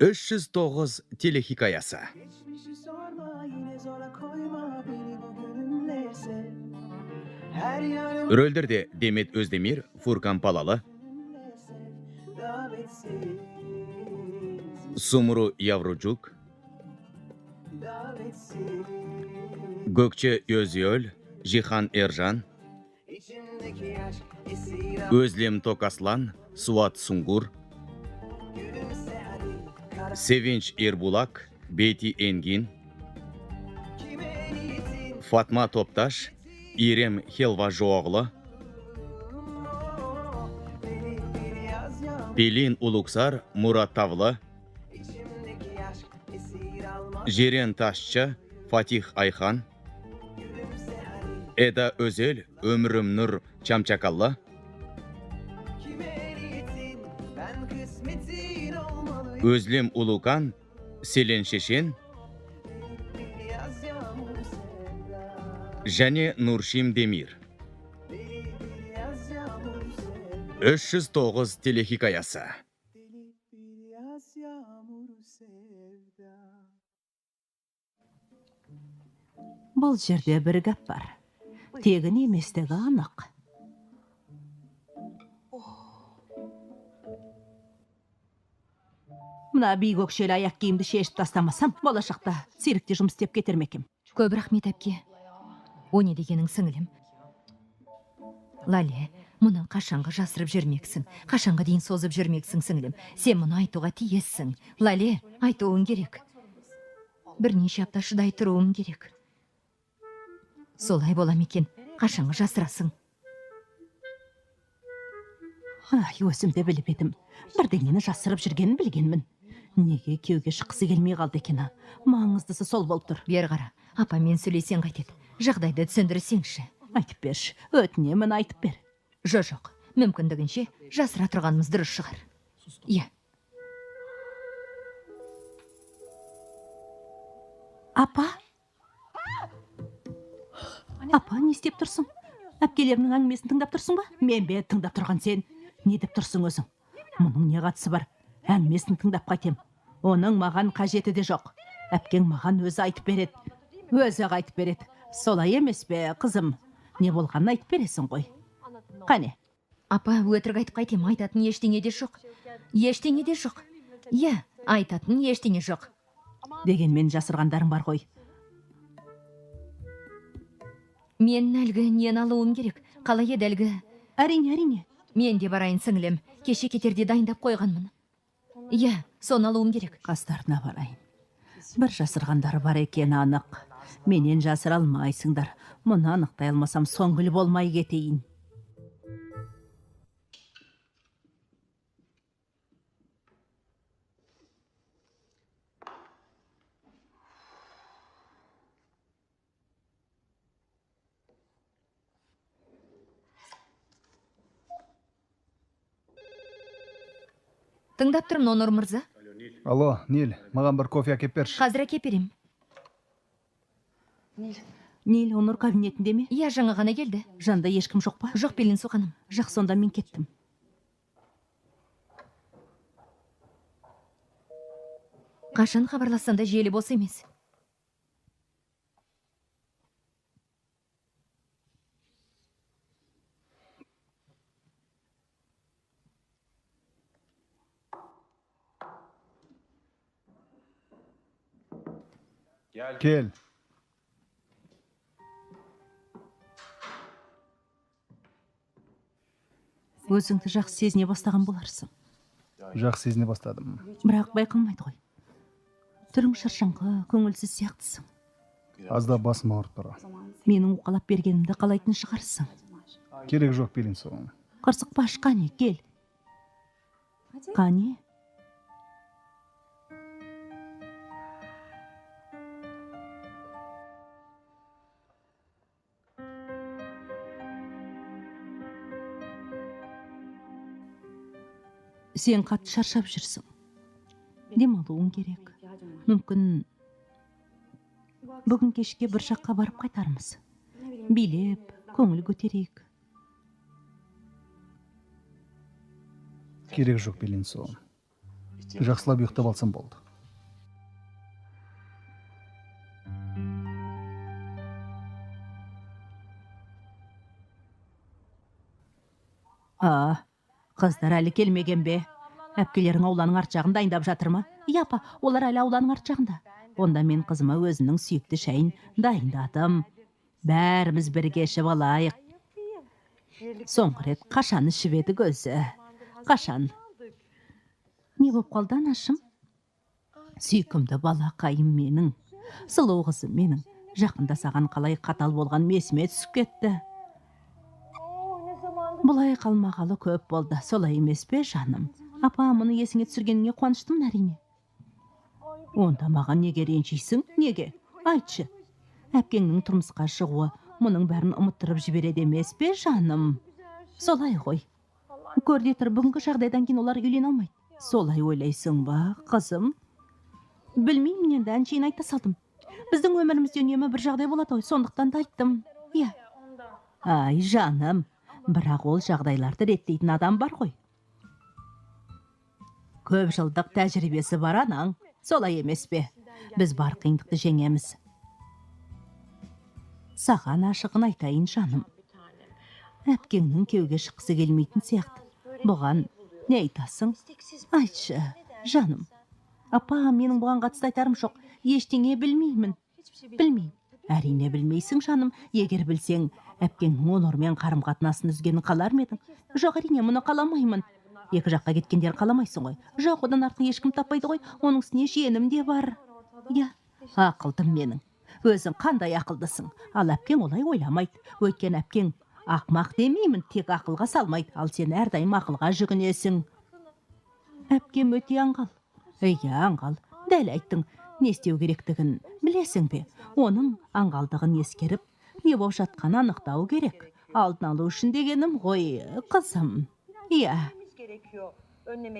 309 телехикаясы. Geçmişi sorma, yine zora koyma beni bugünümle sev. Her yanım Рөлдерде Демет Өздемир, Фуркан Палалы, sev, davetsiz, Сумру Явруcuk, davetsiz. Gökçe Özyöl, Жихан Ержан, İçimdeki aşk esir al. Özlem Токаслан, Суат Сунгур, Gülümse hadi, kara Sevinç Erбулак, Бети Энгин, kime niyetin? Фатма Топташ, Ирем Хелважоғлы, Beni bir yaz yağmur. Пелин Улуксар, Мурат Тавлы, İçimdeki aşk esir almaz. Жерен Ташчы, Фатих Айхан, Gülümse hadi, Эда Özel, Өмірім Нұр Чамчакаллы, kime niyetin? Ben kısmetin olmalıyım. Özlem Улукан, Селен Шешен Bir yaz yağmur sevda. және Нуршим Демир. Deli bir yaz yağmur sevda. 309 телехикаясы. Deli bir yaz yağmuru sevda. Бұл жерде бір гәп бар. Тегін еместігі анық. Мына биік өкшелі аяқ киімді шешіп тастамасам, болашақта циркте жұмыс істеп кетер ме екем? Көп рахмет, әпке. О не дегенің, сіңілім? Лале, мұны қашанғы жасырып жүрмексің? Қашанға дейін созып жүрмексің, сіңілім? Сен мұны айтуға тиіссің. Лале, айтуың керек. Бірнеше апта шыдай тұруым керек. Солай бола ма екен? Қашанғы жасырасың? Ай, өзім де біліп едім. Бірдеңені жасырып жүргенін білгенмін. Неге күйеуге шыққысы келмей қалды екен, а? Маңыздысы сол болып тұр. Бері қара, апамен сөйлесең қайтеді? Жағдайды түсіндірсеңші. Айтып берші, өтінемін, айтып бер. Жоқ, мүмкіндігінше жасыра тұрғанымыз дұрыс шығар. Иә. Апа? Апа, не істеп тұрсың? Әпкелерімнің әңгімесін тыңдап тұрсың ба? Мен бе тыңдап тұрған сен? Не деп тұрсың өзің? Мұның не қатысы бар? Әңгімесін тыңдап қайтем. Оның маған қажеті де жоқ. Әпкең маған өзі айтып береді. Өзі ақ айтып береді. Солай емес пе, қызым? Не болғанын айтып бересің ғой. Қане, Апа, өтірік айтып қайтем, айтатын ештеңе де жоқ. Ештеңе де жоқ. Иә, айтатын ештеңе жоқ. Дегенмен жасырғандарың бар ғой. Мен әлгі нені алуым керек? Қалай еді әлгі? Әрине, әрине. Мен де барайын, сіңілім. Кеше кетерде дайындап қойғанмын. Иә, соны алуым керек. Қастарына барайын. Бір жасырғандары бар екені анық. Менен жасыра алмайсыңдар. Мұны анықтай алмасам, Соңгүл болмай кетейін. Тыңдап тұрмын, Онур мырза. Алло, Нил, маған бір кофе әкеп берші. Қазір әкеп берем. Нил, Онур кабинетінде ме? Иә, жаңа ғана келді. Жанда ешкім жоқ па? Жоқ, Пелинсу ханым. Жақсы, онда мен кеттім. Қашан хабарлассам да желі бос емес. Кел. Өзіңді жақсы сезіне бастаған боларсың. Жақсы сезіне бастадым. Бірақ байқалмайды ғой. Түрің шаршаңқы, көңілсіз сияқтысың. Аздап басым ауырып тұр. Менің уқалап бергенімді қалайтын шығарсың. Керек жоқ, Пелинсу. Қырсықпаш, қане, кел. Қане? Сен қатты шаршап жүрсің. Демалуың керек. Мүмкін бүгін кешке бір жаққа барып қайтармыз. Билеп, көңіл көтерейік. Керек жоқ, Пелинсу. Жақсылап ұйықтап алсам болды. А, қыздар әлі келмеген бе? Әпкелерің ауланың арт жағын дайындап жатыр ма? Иә, апа, олар әлі ауланың арт жағында. Онда мен қызыма өзінің сүйікті шайын дайындадым. Бәріміз бірге ішіп алайық. Соңғы рет қашан ішіп едік өзі? Қашан? Не боп қалды, анашым? Сүйкімді балақайым менің, сұлу қызым менің. Жақында саған қалай қатал болғаным есіме түсіп кетті. Бұлай қалмағалы көп болды, солай емес пе, жаным? Апа, мұны есіңе түсіргеніңе қуаныштымын, әрине. Онда маған неге ренжисің? Неге? Айтшы. Әпкеңнің тұрмысқа шығуы мұның бәрін ұмыттырып жібереді емес пе, жаным? Солай ғой. Көр де тұр, бүгінгі жағдайдан кейін олар үйлене алмайды. Солай ойлайсың ба, қызым? Білмеймін енді, әншейін айта салдым. Біздің өмірімізде үнемі бір жағдай болады ғой, сондықтан да айттым. Иә. Ай, жаным, бірақ ол жағдайларды реттейтін адам бар ғой. Көп жылдық тәжірибесі бар анаң, солай емес пе? Біз бар қиындықты жеңеміз. Саған ашығын айтайын, жаным. Әпкеңнің күйеуге шыққысы келмейтін сияқты. Бұған не айтасың? Айтшы, жаным. Апа, менің бұған қатысты айтарым жоқ. Ештеңе білмеймін. Білмеймін. Әрине білмейсің, жаным. Егер білсең, әпкеңнің Онурмен қарым-қатынасын үзгенін қалар ма едің? Жоқ, әрине, мұны қаламаймын. Екі жаққа кеткендерін қаламайсың ғой. Жоқ, одан артық ешкім таппайды ғой. Оның үстіне жиенім де бар. Иә, ақылдым менің. Өзің қандай ақылдысың. Ал әпкең олай ойламайды. Өйткені әпкең ақмақ демеймін, тек ақылға салмайды. Ал сен әрдайым ақылға жүгінесің. Әпкем өте аңғал. Иә, аңғал. Дәл айттың. Не істеу керектігін білесің бе? Оның аңғалдығын ескеріп, не болып жатқанын анықтау керек. Алдын алу үшін дегенім ғой, қызым. Иә,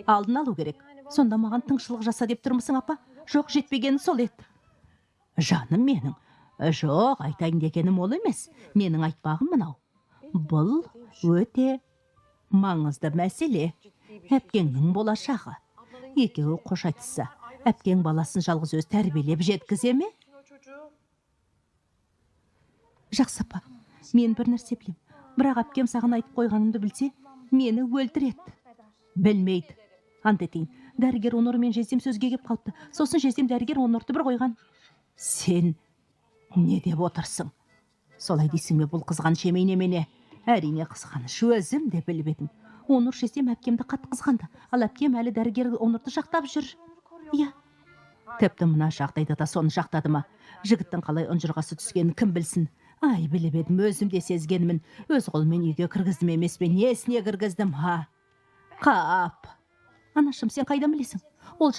алдын алу керек. Сонда маған тыңшылық жаса деп тұрмысың, апа? Жоқ, жетпегені сол еді. Жаным менің. Жоқ, айтайын дегенім ол емес. Менің айтпағым мынау. Бұл өте маңызды мәселе. Әпкеңнің болашағы. Екеуі қош айтысса, әпкең баласын жалғыз өзі тәрбиелеп жеткізе ме? Жақсы, апа, мен бір нәрсе білем. Бірақ әпкем саған айтып қойғанымды білсе, мені өлтіреді. Білмейді. Ант етейін. Дәрігер Онур мен жездем сөзге кеп қалыпты. Сосын жездем дәрігер Онурды бір қойған. Сен не деп отырсың? Солай дейсің бе, бұл қызғаныш емей немене? Әрине қызғаныш, өзім де біліп едім. Онур жездем әпкемді қатты қызғанды. Ал әпкем әлі дәрігер Онурды жақтап жүр. Иә. Тіпті мына жағдайда да соны жақтады ма? Жігіттің қалай ұнжырғасы түскенін кім білсін? Ай, біліп едім, өзім де сезгенмін. Өз қолыммен үйге кіргіздім емес пе? Несіне кіргіздім, ха? Қап. Анашым, сен қайдан білесің? Ол